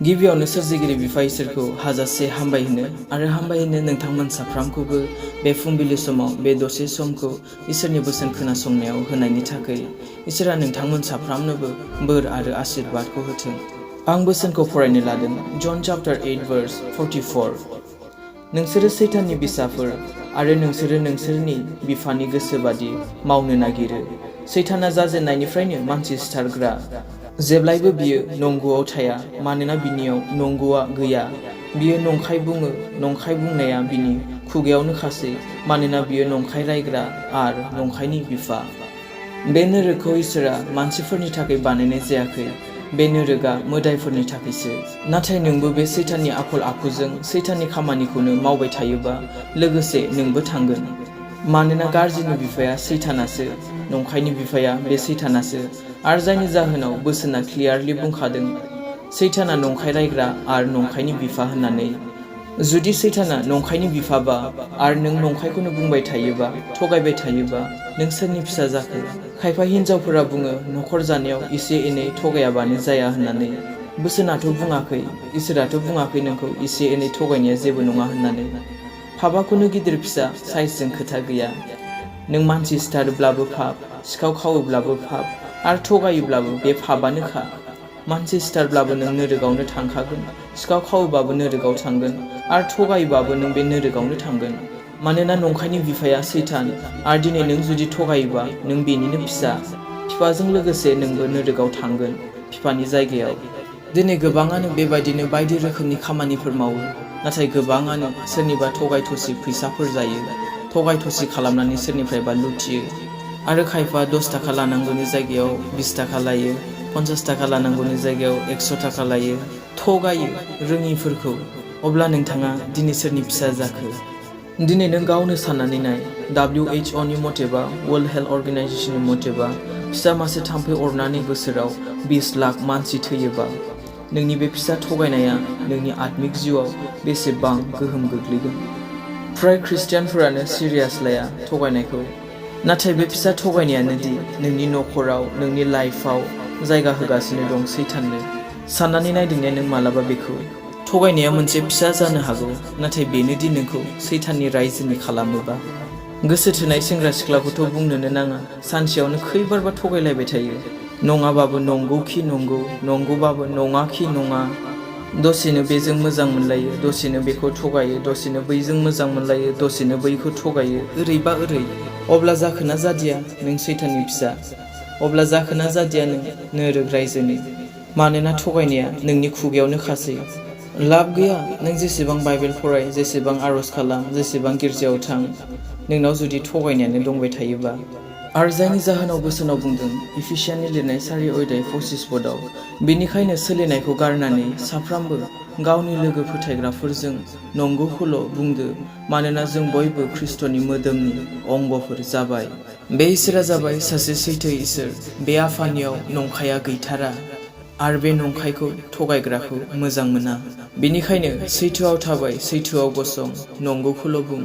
गिबियावनो सोरजिगिरि बिफा इसोरखौ हाजासे हामबायहोनो आरो हामबायहोनो नोंथांमोन साफ्रामखौबो बे फुंबिलि समाव बे दसे समखौ इसोरनि बोसोन खोनासंनायाव होनायनि थाखाय इसोरा नोंथांमोन साफ्रामनोबो बोर आरो आशीर्बादखौ होथों। आं बोसोनखौ फरायनो लादों जन चैप्टार 8 verse 44। नोंसोरो सैताननि बिसाफोर आरो नोंसोरो नोंसोरनि बिफानि गोसोबादि मावनो नागिरो। सैताना जाजेननायनिफ्रायनो मानसि सिथारग्रा। जेब्लायबो बियो नंगौआव थाया, मानोना बिनियाव नंगौआ गैया। बियो नंखाय बुङो, नंखाय बुंनाया बिनि खुगायावनो खासै, मानोना बियो नंखाय रायग्रा आरो नंखायनि बिफा। बे नोरोगखौ इसोरा मानसिफोरनि थाखाय बानायनाय जायाखै, बे नोरोगा मोदायफोरनि थाखायसो। नाथाय नोंबो बे सैताननि आखल आखुजों सैताननि खामानिखौनो मावबाय थायोबा लोगोसे नोंबो थांगोन। मानोना गाज्रिनि बिफाया सैतानासो, नंखायनि बिफाया बे सैतानासो, आरो जायनि जाहोनाव बोसोना क्लियारलि बुंखादों सैताना नंखाय रायग्रा आरो नंखायनि बिफा होननानै। जुदि सैताना नंखायनि बिफाबा आरो नों नंखायखौनो बुंबाय थायोबा, थगायबाय थायोबा, नों सोरनि फिसा जाखो? खायफा हिनजावफोरा बुङो नखर जानायाव एसे एनै थगायाबानो जाया होननानै। बोसोनाथ' बुङाखै, इसोराथ' बुङाखै नोंखौ एसे एनै थगायनाया जेबो नङा होननानै। पापाखौनो गिदिर फिसा साइजजों खोथा गैया। नों मानसि सिथारोब्लाबो पाप, सिखाव खावोब्लाबो पाप, आरो थगायोब्लाबो बे पापानोखा। मानसि सिथारब्लाबो नों नोरोगावनो थांखागोन, सिखाव खावोबाबो नोरोगाव थांगोन, आरो थगायोबाबो नों बे नोरोगावनो थांगोन। मानोना नंखायनि बिफाया सैतान, आरो दिनै नों जुदि थगायोबा नों बेनिनो फिसा। बिफाजों लोगोसे नोंबो नोरोगाव थांगोन, बिफानि जायगायाव। दिनै गोबाङानो बेबायदिनो बायदि रोखोमनि खामानिफोर मावो, नाथाय गोबाङानो सोरनिबा थगाय थसि फैसाफोर जायो, थगाय थसि खालामनानै सोरनिफ्रायबा लुथियो। आरो खायफा 10 थाखा लानांगौनि जायगायाव 20 थाखा लायो, 50 थाखा लानांगौनि जायगायाव 100 थाखा लायो, थगायो रोङिफोरखौ। अब्ला नोंथाङा दिनै सोरनि फिसा जाखो? दिनै नों गावनो साननानै नाय, WHO नि मथेबा, वर्ल्ड हेल्थ अर्गेनाइजेशननि मथेबा, फिसा मासे थाम्फै अरनानै बोसोराव 20 लाख मानसि थैयोबा, नोंनि बे फिसा थगायनाया नोंनि आत्मिक जिउआव बेसेबां गोहोम गोग्लैगोन? फ्राय ख्रिस्टियानफोरानो सिरियास लाया थगायनायखौ। नाथाय बे फिसा थगायनायानो दि नोंनि नखराव, नोंनि लाइफआव जायगा होगासिनो दं सैताननो। साननानै नायदों ने नों मालाबा बेखौ? थगायनाया मोनसे फिसा जानो हागौ, नाथाय बेनो दि नोंखौ सैताननि रायजोनि खालामोबा। गोसो थोनाय सेंग्रा सिख्लाखौथ' बुंनोनो नाङा, सानसेयावनो खैबारबा थगायलायबाय थायो। नङाबाबो नंगौ खि नंगौ, नंगौबाबो नङा खि नङा। दसेनो बेजों मोजां मोनलायो, दसेनो बेखौ थगायो, दसेनो बैजों मोजां मोनलायो, दसेनो बैखौ थगायो, ओरैबा ओरै। अब्ला जाखोना जादिया नों सैताननि फिसा? अब्ला जाखोना जादिया नों नोरोग रायजोनि? मानोना थगायनाया नोंनि खुगायावनो खासै। लाब गैया नों जेसेबां बाइबेल फराय, जेसेबां आर'ज खालाम, जेसेबां गिर्जायाव थां, नोंनाव जुदि थगायनायानो दंबाय थायोबा। आरो जायनि जाहोनाव बोसोनाव बुंदों इफिसियाननि लिरनाय 4:25 पदआव, बेनिखायनो सोलिनायखौ गारनानै साफ्रामबो गावनि लोगो फोथायग्राफोरजों नंगौखौल' बुंदो, मानोना जों बयबो ख्रिस्ट'नि मोदोमनि अंगफोर जाबाय। बे इसोरा जाबाय सासे सैथो इसोर। बे आफानियाव नंखाया गैथारा, आरो बे नंखायखौ थगायग्राखौ मोजां मोना। बेनिखायनो सैथोआव थाबाय, सैथोआव गसं, नंगौखौल' बुं।